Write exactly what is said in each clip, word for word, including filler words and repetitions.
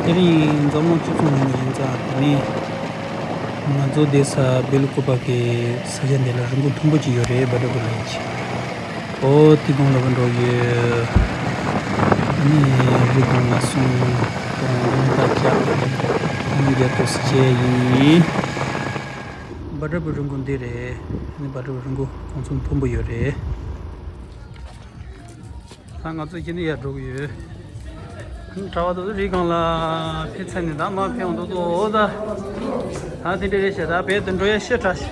དེ་རིང་འཛམ་གླིང་སྤྱི་ཚོགས་ནང་ཡིན་ཙང་དེ་ནས་ང་ཚོ་བསྡད་ས་སྦེལ་ཀོབ་གི་ས་ཆ་འདི་ལ་རི་མགོ་མཐོན་པོ་ཅིག་ཡོད་རེད། བྷ་ཏྲ་བྷུ་རེ་ཇི། ཨོ་དེ་གོང་ལ་ཕར་འགྲོ་ཡོད། ཨ་ནི་རི་གོང་ལ་སོང་། རླུང་རྟ་བཅག་ཨ་ནི་རྒྱབ་ཏུ་སེ་བྱས་ཡིན། བྷ་ཏྲ་བྷུ་རི་མགོ་འདི་རེད། ཨ་ནི་བྷ་ཏྲ་བྷུ་རི་མགོ་གོང་ཚད་མཐོན་པོ་ཡོད་རེད། ད་ང་ཚོ་ཁྱེད་ནི་ཡར་འགྲོ་གི་ཡོད། གྲྭ་བ་དེ་ཚོ་རི་སྒང་ལ་ཕེབས་ཚར་ནས་ད་མར་ཕེབས་འོང་འདུག་ཏོ། ཨོ་ད། ད་དེ་འདྲ་རེད་ཤག་ད་བེད་དུ་འགྲོ་ཡ་ཤི་དྲགས་ཤག་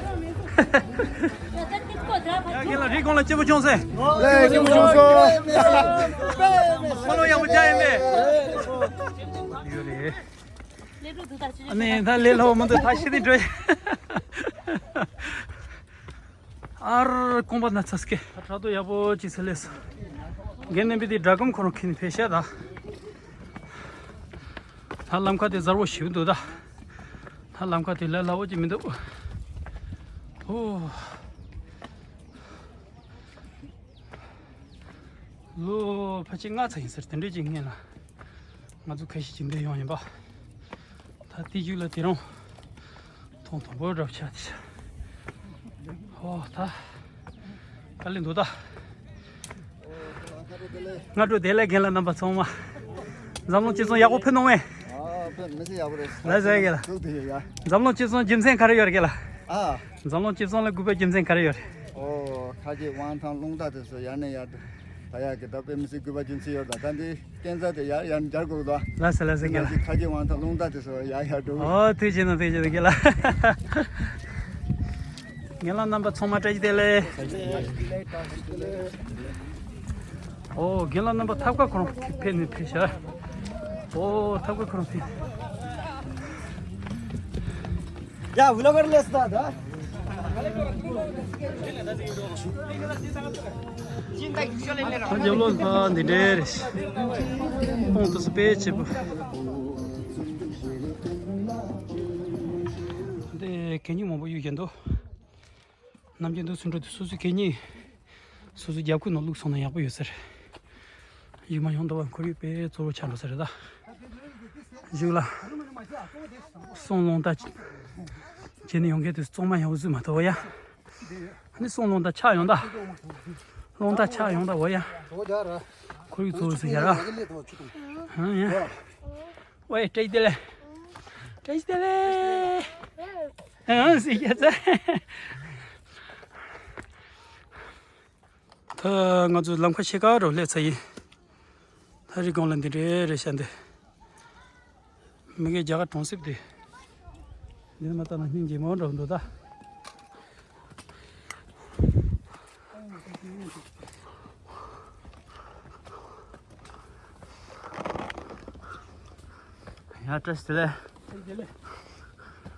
ཡ་ཁྱེད་ལ་རི་སྒང་ལ་སྐྱིད་པོ་བྱུང་ཟེར། ལས་སྐྱིད་པོ་བྱུང་སོང་། ཁོ་ལོ་ཡག་པོ་བྱ་ཡིན་པས། ཡོད་རེད། ཨ་ནི་ད་ལས་སླ་བོ་མི་འདུག་ད་ཤི་དེ་འགྲོ་ཡ། ཨར་རྐང་པ་ན་ཚ་སྐེ། ད་ཕྲག་དོག་ཡག་པོ་ཅིག་ཟེར་ལས་སོ། རྒན་རྣམ་པས་དེ་སྦྲག་སྒམ་ཁོ་རང་ཁྱེར་ནས་ཕེབས་ཤག་ད། ད་ལམ་ཁ་དེ་གཟར་བོ་ཞིག་འདུག་ད། ད་ལམ་ཁ་དེ་ལས་སླ་བོ་ཅིག་མི་འདུག་ཨོ། ལོ་ཕལ་ཆེར་ལྔ་ཙམ་ཡིན་ཟེར། དེ་འདྲས་ཅིག་སྔོན་ལ་ང་ཚོ་ཁ་ཤས་ཅིག་འདིར་ཡོང་ཡིན་པ། ད་དེ་རྒྱུད་ལ་དེ་རང་མཐོང་དང་པོ་འདྲ་པོ་ཆགས་ཏེ། ཧོ་ད། དཀའ་ལས་འདུག་ད། སྔ་དྲོ་བདེ་ལེགས་རྒན་ལགས་རྣམ་པ་ཚང་མ། འཛམ་གླིང་སྤྱི་ཚོགས་ཡག་པོ་ཕེབས་གནང་བས། ཨ་ཕེབས་མི་ཚེ་ཡག་པོ་རེད། ལགས་སོ་རྒན་ལགས། ཐུགས་དེ་ཡོད་ཡ། འཛམ་གླིང་སྤྱི་ཚོགས་རྒྱུ་མཚན་ག་རེ་ཡོད་རེད་རྒན་ལགས། ཨ། འཛམ་གླིང་སྤྱི་ཚོགས་ལ་སྒུག་པའི་རྒྱུ་མཚན་ག་རེ་ཡོད་རེད། ཨོ། ཁ་རྗེ་དབང་ཐང་རླུང་རྟ་དེ་ཚོ་ཡར་ནས་ཡར་དུ་ད་ཡག་གི་ད་དཔེ་མི་སྲིད་སྒུག་པ་རྒྱུ་མཚན་ཡོད། ད་ད་འདི་སྐས་འཛེག་དེ་ཡར་ཡར་འབྱར་དགོས་ད། ལགས་སོ་ལགས་སོ་རྒན་ལགས། ཁ་རྗེ་དབང་ཐང་རླུང་རྟ་དེ་ཚོ་ཡར་ཡར་འགྲོ། ཨོ་ཐུགས་རྗེ་གནང་ཐུགས་རྗེ་གནང་རྒན་ལགས། རྒན་ལགས་རྣམ་པ་ཚང་མ་བཀྲ་ཤིས་བདེ་ལེགས། ཨོ་རྒན་ལགས་རྣམ་པ་ཐབ་ཀ་ཁོ་རང་ཕེབས་ནས་ཕེབས་ཤག་ཨོ་ཐབ་ཀ་ཁོ་རང་ཕེབས། ཡ་ཝི་ལོག་གར་ལས་ད་ད། ཨ་རྒྱབ་ལོགས་ཕ་འདི་འདྲས་རེད། སྟོང་དུ་སུ་དཔེ་ཆེ་པོ། འདི་གད་སྙིགས་མང་པོ་གཡུག་གི་འདུག་ནམ་རྒྱུན་དུ་ཚུར་འགྲོ་དུས་སོ་སོའི་གད་སྙིགས་སོ་སོའི་རྒྱབ་ཁུག་ནང་བླུགས་སོང་ན་ཡག་པོ་ཡོད་ས་རེད། ཡུལ་མ་ཡོང་འདུག་བ། ཁོར་ཡུག་དཔེ་གཙོ་བོ་ཆགས་འགྲོ་ས་རེད་ད། གཞུག་ལ་སོང་རླུང་རྟ་བྱས་ནས་ཡོང་མཁན་དུས་གཙང་མ་ཡག་པོ་བཟོས་མ་ཐུབ་བ་ཡ། ཨ་ནི་སོང་རླུང་རྟ་ཆག་ཡོང་ད། རླུང་རྟ་ཆག་ཡོང་ད་འོ་ཡ། ཁོར་ཡུག་གཙོ་བོ་བཟོས་ཡ་ར། ཧང་ཡ། ཝེ་བཀྲ་ཤིས་བདེ་ལེགས། བཀྲ་ཤིས་བདེ་ལེགས། ཨང་ཟེར་རྒྱུ་ཚ། ད་ང་ཚོ་ལམ་ཁ་ཕྱེད་ཀ་རུ་སླེབས་ཚར་ཡིན། ད་རི་སྒང་ལ་འདི་འདྲས་རེད་ཤག་འདི། མི་གའི་རྒྱ་གར་གྲོང་གསེབ་དེ། འདི་མ་ལྟ་ན་སྙིང་རྗེ་མོ་འགྲོ་འདུག་ད། ཡ་བཀྲ་ཤིས་བདེ་ལེགས། བདེ་ལེགས།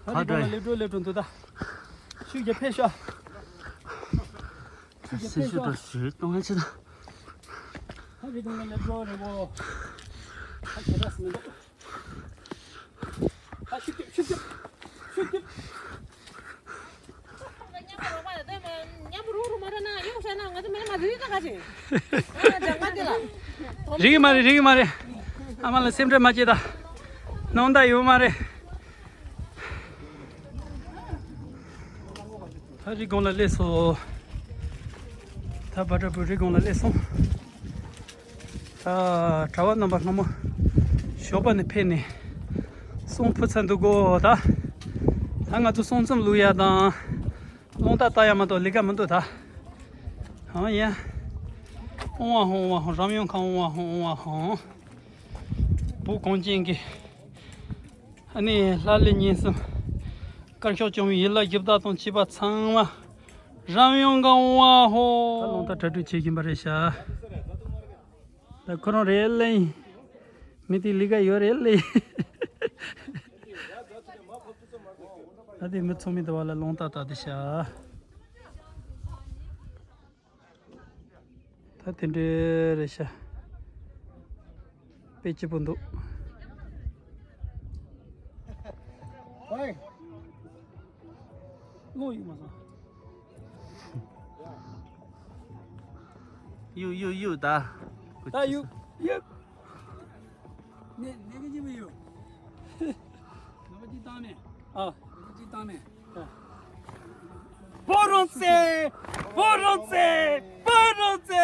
ད་རི་སྒང་ལ་སླེབས་འགྲོ་སླེབས་འགྲོ་འདུག་ད། ཤུགས་རྒྱབ་ཕེབས་ཤོག་ཤུགས་རྒྱབ་ཕེབས་ཤོག་སེམས་ཤུགས་དང་ཞེ་གཏོང་ཆེ་ད། ད་རི་སྒང་ལ་སླེབས་འགྲོ་རེད་བོ། ད་ཁྱེད་རང་སུ་མི་འདུག་ད་ཤུགས་རྒྱབ་ཤུགས་རྒྱབ་ཤུགས་རྒྱབ། རིག་གི་མ་རེད། རིག་གི་མ་རེད། ཨ་མ་ལ་སེམས་ཁྲལ་མ་བྱེད་ད། ནང་ད་ཡོད་མ་རེད། ད་རི་སྒང་ལ་སླེབས་སོང་། ད་བྷ་ཏྲ་བྷུ་རི་སྒང་ལ་སླེབས་སོང་། ད་གྲྭ་བ་རྣམ་པ་སྔ་མོ་ཞོགས་པ་ནས་ཕེབས་ནས་སོང་ཕུད་ཚར་འདུག་གོ་ད། ད་ང་ཚོ་སོང་ཙམ་བླུག་ཡ་དང་རླུང་རྟ་བཏང་ཡ་མ་གཏོགས་ལས་ཀ་མི་འདུག་ད། ཧང་ཡ། ཨོང་བ་ཧོང་ཨོང་བ་ཧོང་། རམ་ཡང་ཁ་ཨོང་བ་ཧོང་ཨོང་བ་ཧོང་། བོད་གངས་ཅན་གྱི་ཨ་ནི་ལྷ་ཀླུ་གཉན་གསུམ་དཀར་ཕྱོགས་སྐྱོང་བའི་ཡུལ་ལ་རྒྱུ་བདག་དང་བཅས་པ་ཚང་མ་རམ་ཡང་ག་ཨོང་བ་ཧོ། ད་རླུང་རྟ་གྲ་སྒྲིག་བྱེད་བཞིན་པ་རེད་ཤག་ད་ཁོ་རང་རེད་ལེ། མི་དེ་ལི་ཀ་ཡོད་རེད་ལེ། ད་དེ་མི་ཚང་མི་དེ་བ་ལ་རླུང་རྟ་ལྟ་དེ་ཤག་ད་དེ་འདྲས་རེད་ཤག་དཔེ་སྐྱིད་པོ་འདུག་ཧོའི། གློག་ཡོད་མ་སོང་། གཡུག་གཡུག་གཡུག་ད། ད་གཡུག་གཡུག་ནས་ནས་གི་ཉི་མ་ཡོད། ལག་པ་གཅིག་བཏང་མེད། ཨ། ལག་པ་གཅིག་བཏང་མེད། ཨ། བོ་རོང་ཙེ། བོ་རོང་ཙེ། བོ་རོང་ཙེ།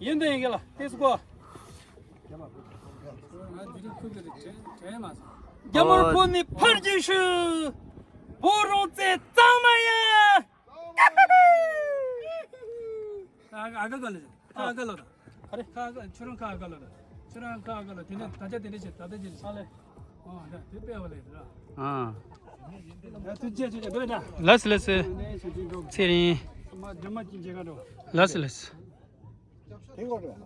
ཡིན་དང་ཡིན་གྱི་ལ་ཏེ་སུ་གོ། རྒྱ་མོར་ཕོ་ནི་ཕར་རྒྱུགས་ཤོག་བོ་རོང་ཙེ་གཙང་མ་ཡ། ཨ་ཨ་ག་ག་ལ། ཁ་ཨ་ག་ལ་དང་། ཨ་རེ། ཁ་ཨ་ག་ཁྱོད་རང་ཁ་ཨ་ག་ལ་དང་། ཁྱོད་རང་ཁ་ཨ་ག་ལ་དེ་ནས་ད་ཆ་དེ་འདྲ་བྱེད། ད་ལྟ་ཅི་རེད། ཨ་ལེ། ཨོ་ད་དེ་དཔེ་བ་ལས་ར། ཨ། ད་དུ་ཅི་ཅི་ཅི་འདོད་ད། ལགས་སོ་ལགས་སོ། ཚེ་རིང་། མ་རྒྱ་མ་ཅི་མཇལ་ག་འགྲོ། ལགས་སོ་ལགས་སོ། དེ་གོ་རེད།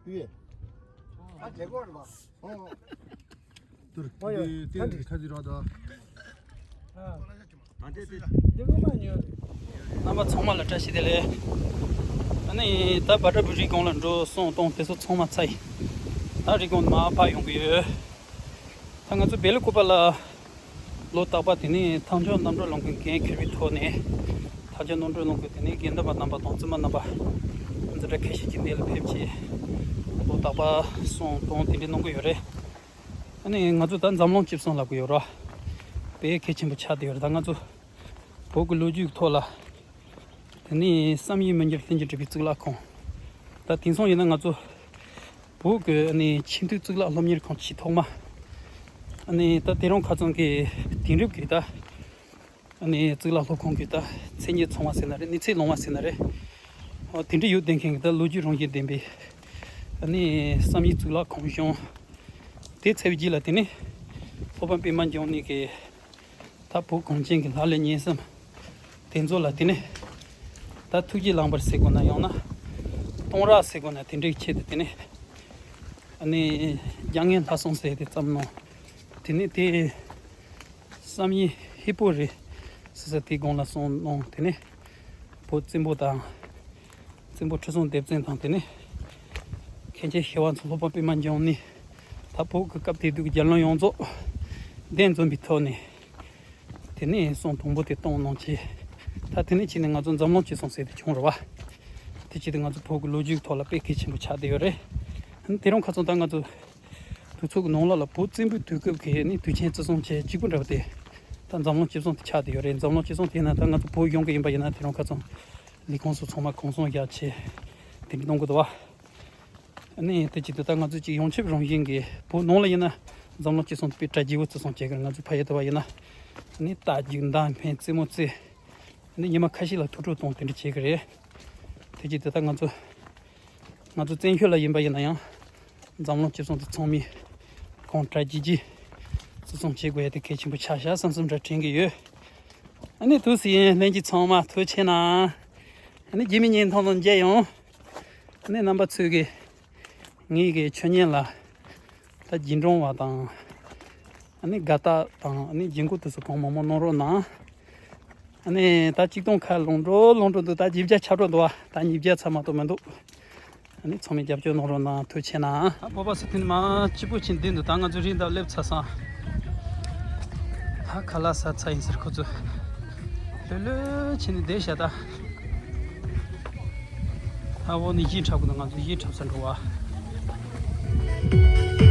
ཡ། ཡེ། ཨ་དེ་གོ་རེད་པ། ཨོ། ཏུར་ཨོ་ཡ། ཏེ་ཏེ་ཁ་ཅི་རོ་དོ། ཨ། ད་དེ་དེ་དེ་གོ་མ་ཉོ། རྣམ་པ་ཚང་མ་ལ་བཀྲ་ཤིས་བདེ་ལེགས། ཨ་ནི་ད་བ་ཏྲ་བུ་རི་སྒང་ལ་འགྲོ་སོང་གཏོང་དེ་ཚོ་ཚང་མ་ཚར་ཡིན། ད་རི་སྒང་མར་ཕར་ཡོང་གི་ཡོད། ད་ང་ཚོ་སྦེལ་ཀོབ་ལ་ལོ་རྟག་པར་དེ་ནས་ཐང་ཆེན་གནམ་གྲུ་ལུང་གི་འགན་འཁྱེར་བའི་ཐོག་ནས། ཐང་ཆེན་གནམ་གྲུ་ལུང་གི་དེ་ནས་དགེ་འདུན་པ་རྣམ་པ་དང་བཙུན་མ་རྣམ་པ་འཛིན་གྲྭ་ཁ་ཤས་ཀྱིས་འདི་ལ་ཕེབས་བྱས། ལོ་རྟག་པར་སོང་གཏོང་དེ་འདྲ་གནང་གི་ཡོད་རེད། ཨ་ནི་ང་ཚོ་ད་འཛམ་གླིང་སྤྱི་བསང་ལབ་གི་ཡོད་ར། དཔེ་གལ་ཆེན་པོ་ཆགས་བསྡད་ཡོད་རེད། ད་ང་ཚོ་བོད་ཀྱི་ལོ་རྒྱུས་ཀྱི་ཐོག་ལ། དེ་ནས་བསམ་ཡས་མི་འགྱུར་ལྷུན་གྱིས་གྲུབ་པའི་གཙུག་ལག་ཁང་། ད་དེང་སང་ཡིན་ན་ང་ཚོ་བོད་ཀྱི་ཨ་ནི་ཆེས་མཐོའི་གཙུག་ལག་སློབ་གཉེར་ཁང་ཆེས་ཐོག་མ། ཨ་ནི་ད་དེ་རིང་ཁ་སང་གི་དེང་རབས་ཀྱི་ད་ཨ་ནི་གཙུག་ལག་སློབ་ཁང་གི་ད་མཚན་ཉིད་ཚང་བ་ཟེར་ན་རེད། གནས་ཚད་ལོངས་བ་ཟེར་ན་རེད། འོ་དེ་འདྲ་ཡོད་བསྡད་མཁན་གྱི་ད་ལོ་རྒྱུས་རང་བཞིན་ལྡན་པའི་ཨ་ནི་བསམ་ཡས་གཙུག་ལག་ཁང་བཞེངས། དེ་ཚར་བའི་རྗེས་ལ་དེ་ནས་སློབ་དཔོན་པད་མ་འབྱུང་གནས་ཀྱིས། ད་བོད་གངས་ཅན་གྱི་ལྷ་ཀླུ་གཉན་གསུམ་དེ་ཚོ་ལ་དེ་ནས་ད་ཐུགས་རྗེ་ལངས་པར་ཟེར་དགོས་ན། ཡང་ན་གཏོང་རག་ཟེར་དགོས་ན། དེ་འདྲའི་ཆེད་དུ་དེ་ནས་ཨ་ནི་རྒྱ་ངན་ལྷ་སྲུང་ཟེར་དེ་བརྩམས་གནང་། དེ་ནས་དེ་བསམ་ཡས་ཧི་པོ་རི་ཟེར་ས་དེའི་སྒང་ལ་སོང་གནང་། དེ་ནས་བོད་བཙན་པོ་དང་། བཙན་པོ་ཁྲི་སྲོང་ལྡེ་བཙན་དང་། དེ་ནས་མཁན་ཆེན་ཞི་བ་འཚོ། སློབ་དཔོན་པད་མ་འབྱུང་གནས། ད་བོད་ཀྱི་སྐབས་དེ་དུས་ཀྱི་རྒྱལ་བློན་ཡོངས་རྫོགས་གདན་འཛོམས་པའི་ཐོག་ནས། དེ་ནས་སྲུང་དང་པོ་དེ་གཏོང་གནང་བྱས། ད་དེ་ནས་ཕྱིན་ནས་ང་ཚོ་འཛམ་གླིང་སྤྱི་བསང་ཟེར་དེ་བྱུང་རེད་བ། དེ་བྱས་ཏེ་ང་ཚོ་བོད་ཀྱི་ལོ་རྒྱུས་ཐོག་ལ་དཔེ་གལ་ཆེན་པོ་ཆགས་བསྡད་ཡོད་རེད། དེ་རིང་ཁ་སང་ད་ང་ཚོ་དུས་ཚོད་ཀྱི་ནང་ལོགས་ལ་བོད་བཙན་པོའི་དུས་སྐབས་ཀྱི་ནི་དུས་ཆེན་བརྩི་སྲུང་བྱེད་གཅིག་པུ་འདྲ་བ་དེ་ད་འཛམ་གླིང་སྤྱི་བསང་དེ་ཆགས་བསྡད་ཡོད་རེད། འཛམ་གླིང་སྤྱི་བསང་དེ་ཡིན་ན་ད་ང་ཚོ་བོད་གཞུང་གི་ཡིན་པ་ཡིན་ན་དེ་རིང་ཁ་སང་ལས་ཁུངས་སོགས་ཚང་མ་གུང་སེང་བཞག་བྱས་དེ་འདྲ་གཏོང་གི་འདུག་བ། ཨ་ནི་དེ་བྱེད་དུས་ད་ང་ཚོ་ཅིག་ཡོངས་ཁྱབ་རང་བཞིན་གྱི་བོད་ནང་ལ་ཡིན་ན་འཛམ་གླིང་སྤྱི་བསང་དེ་དཔེ་གྲ་རྒྱས་པོ་བརྩི་སྲུང་བྱེད་ཀྱི་རེད། ང་ཚོ་ཕ་ཡུལ་དུ་བ་ཡིན་ན་ཨ་ནི་རྟ་རྒྱུག་མདའ་འཕེན་རྩེད་མོ་རྩེ། ཨ་ནི་ཉི་མ་ཁ་ཤས་ལ་ཐུགས་སྤྲོ་གཏོང་དེ་འདྲ་བྱེད་ཀྱི་རེད། དེ་བྱེད་དུས་ད་ང་ཚོ་ང་ཚོ་བཙན་བྱོལ་ལ་ཡིན་པ་ཡིན་ན་ཡང་འཛམ་གླིང་སྤྱི་བསང་དེ་ཚང་མས་གང་དྲག་ཅིག་ཅིག་བརྩི་སྲུང་བྱེད་དགོས་ཡ་དེ་གལ་ཆེན་པོ་ཆགས་ཤག་བསམ་བསམ་འདྲ་དྲན་གྱི་ཡོད། ཨ་ནི་དུས་སུ་ཡིན་ལྷན་རྒྱས་ཚང་མ་ཐུགས་རྗེ་གནང་། ཨ་ནི་རྗེས་མའི་བརྙན་ཐུང་དང་མཇལ་ཡོང་། ཨ་ནི་རྣམ་པ་ཚོས་ཀྱི་ངེད་ཀྱི་ཆོས་ཉན་ལ་ད་རྗེས་འབྲང་བ་དང་། ཨ་ནི་དགའ་རྟགས་དང་ཨ་ནི་རྗེས་འགོ་དེ་ཚོ་གང་མང་མང་གནང་རོགས་གནང་། ཨ་ནི་ད་གཅིག་སྟོང་ཁ་ལོངས་འགྲོ་ལོངས་འགྲོ་འདུག་ད་བརྒྱད་བརྒྱ་ཆགས་འགྲོ་འདུག་བ། ད་ཉིས་བརྒྱ་ཚར་མ་གཏོགས་མི་འདུག་ཨ་ནི་ཚང་མས་རྒྱབ་སྐྱོར་གནང་རོགས་གནང་། ཐུགས་རྗེ་གནང་། ཨ་བོད་པ་སུ་དེ་ནི་མ་སྐྱིད་པོ་ཕྱིན་བསྡད་འདུག་ད་ང་ཚོ་རི་འདབས་སླེབས་ཚར་སོང་། ད་ཁ་ལག་ཟ་ཚར་ཡིན་ཟེར་ཁོ་ཚོ། ལྷོད་ལྷོད་བྱས་ནས་བསྡད་ཤག་ད། ད་འོག་ནས་གཞིས་འཁྲབ་གི་འདུག་ང་ཚོ་གཞིས་འཁྲབ་ས་འགྲོ་བ།